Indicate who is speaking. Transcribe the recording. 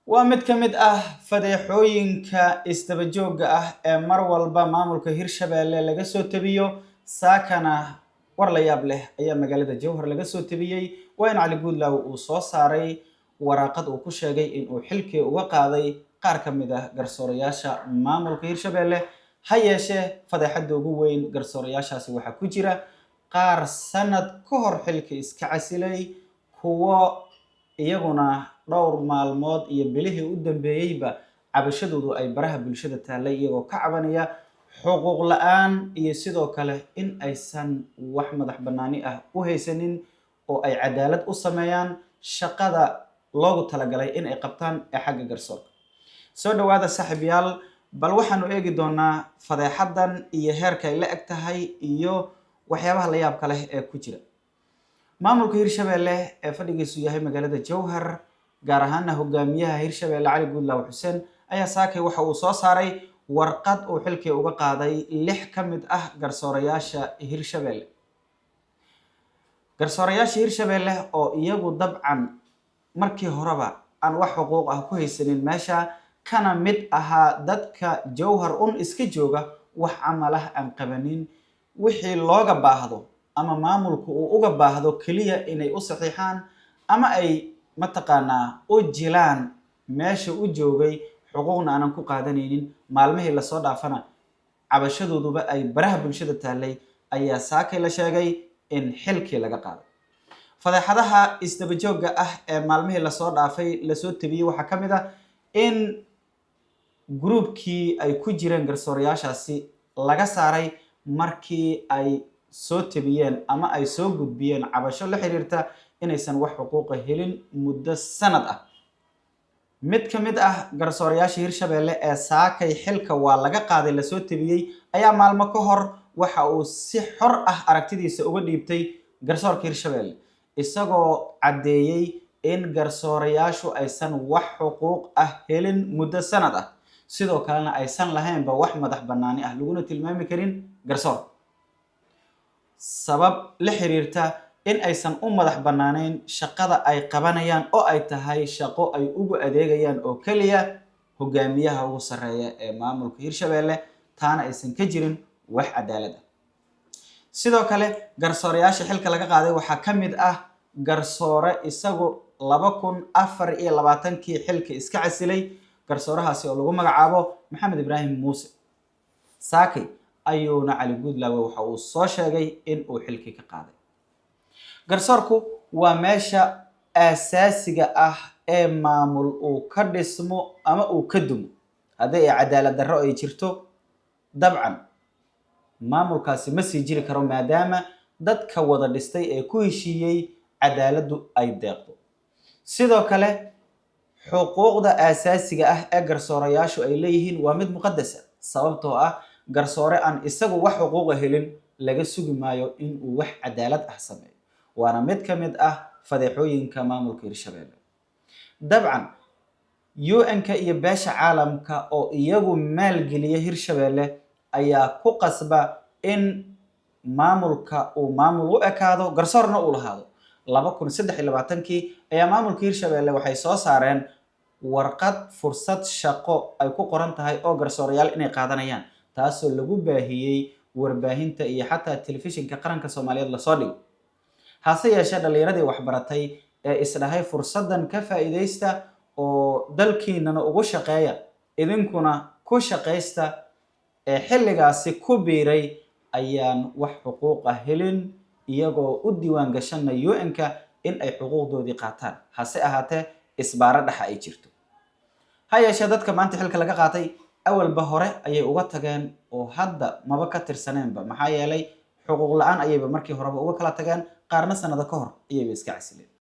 Speaker 1: Waa mid ka mid ah fadeexooyinka isdaba joogga ah ee mar walba maamulka Hirshabeelle laga soo tabiyo. Saakana war la yaab leh ayaa magaalada Jowhar laga soo tabiyey. Waa in Cali Guudlaaw uu soo saaray waraaqad uu ku sheegay in uu xilkii uga qaaday qaar ka mid ah garsoorayaasha maamulka Hirshabeelle. Ha yeeshee, fadeexadda ugu weyn garsoorayaashaasi waxaa ku jira qaar sanad ka hor xilkii iska casilay, kuwo iyaguna dhowr maalmood iyo bilihii u dambeeyeyba cabashadoodu ay baraha bulshada taallay, iyagoo ka cabanaya xuquuq la-aan iyo sidoo kale in aysan wax madax bannaani ah u haysanin oo ay cadaalad u sameeyaan shaqada loogu talagalay in ay qabtaan ee xagga garsoorka. Soo dhawaada, saaxiibyaal. Bal waxaanu eegi doonaa fadeexaddan iyo heerka ay la eg tahay iyo waxyaabaha la yaabka leh ee ku jira. Maamulka Hirshabeelle ee fadhigiisu yahay magaalada Jowhar, gaar ahaana hogaamiyaha Hirshabeelle Cali Guudlaaw Xuseen, ayaa saakay waxa uu soo saaray warqad uu xilkii uga qaaday lix ka mid ah garsoorayaasha Hirshabeelle. Garsoorayaasha Hirshabeelle oo iyagu dabcan markii horeba aan wax xuquuq ah ku haysanin meesha, kana mid ahaa dadka Jowhar un iska jooga, wax camal ah aan qabanin, wixii looga baahdo ama maamulku uu uga baahdo keliya inay u saxiixaan ama ay mataqaanaa u jilaan meesha u joogay, xuquuqna aanan ku qaadanaynin, maalmihii lasoo dhaafana cabashadooduba ay baraha bulshada taallay, ayaa saakay la sheegay in xilkii laga qaaday. Fadeexadaha isdaba joogga ah ee maalmihii lasoo dhaafay lasoo tabiyey waxaa ka mid ah in groupkii ay ku jireen garsoorayaashaasi laga saaray markii ay soo tabiyeen ama ay soo gudbiyeen cabasho la xiriirta inaysan wax xuquuqa helin muddo sanad ah. Mid ka mid ah garsoorayaasha Hirshabeelle ee saakay xilka waa laga qaaday lasoo tabiyey ayaa maalmo ka hor waxa uu si xor ah aragtidiisa uga dhiibtay garsoorka Hirshabeelle, isagoo caddeeyey in garsoorayaashu aysan wax xuquuq ah helin muddo sanad ah, sidoo kalena aysan lahaynba wax madax bannaani ah, laguna tilmaami karin garsoor, sabab la xiriirta in aysan u madax bannaaneyn shaqada ay qabanayaan oo ay tahay shaqo ay ugu adeegayaan oo keliya hogaamiyaha ugu sarreeya ee maamulka Hirshabeelle, taana aysan ka jirin wax cadaalad ah. Sidoo kale, garsoorayaasha xilka laga qaaday waxaa ka mid ah garsoore isagu 2024-kii xilka iska casilay, garsoorahaasi oo lagu magacaabo Maxamed Ibraahim Muuse. Saakay ayuuna Cali Guudlaawe waxa uu soo sheegay in uu xilkii ka qaaday. Garsoorku waa meesha aasaasiga ah ee maamul uu ka dhismo ama uu ka dumo. Haddii ay cadaalad darro ay jirto, dabcan maamulkaasi ma sii jiri karo, maadaama dadka wada dhistay ee ku heshiiyey cadaaladdu ay deeqdo. Sidoo kale, xuquuqda aasaasiga ah ee garsoorayaashu ay leeyihiin waa mid muqadasa, sababtoo ah garsoore aan isagu wax xuquuqa helin laga sugi maayo in uu wax cadaalad ah sameeyo. Waana mid ka mid ah fadeexooyinka maamulka Hirshabeelle. Dabcan, UN-ka iyo beesha caalamka oo iyagu maalgeliya Hirshabeelle ayaa ku qasba in maamulka uu maamul u ekaado, garsoorna uu lahaado. 2023-kii ayaa maamulka Hirshabeelle waxay soo saareen warqad fursad shaqo ay ku qoran tahay oo garsoorayaal inay qaadanayaan, taasoo lagu baahiyey warbaahinta iyo xataa Telefishinka Qaranka Soomaaliyeed lasoo dhigay. Hase yeeshee, dhallinyaradii waxbaratay ee isdhahay fursaddan ka faa'iidaysta oo dalkiinana ugu shaqeeya, idinkuna ku shaqaysta, ee xilligaasi ku biiray ayaan wax xuquuq ah helin, iyagoo u diiwaan gashana UN-ka in ay xuquuqdoodii qaataan, hase ahaatee isbaaro dhexa ay jirto. Ha yeeshee, dadka maanta xilka laga qaatay awalba hore ayay uga tageen oo hadda maba ka tirsaneenba, maxaa yeelay xuquuq la-aan ayayba markii horeba uga kala tageen, qaarna sanado ka hor ayayba iska casileen.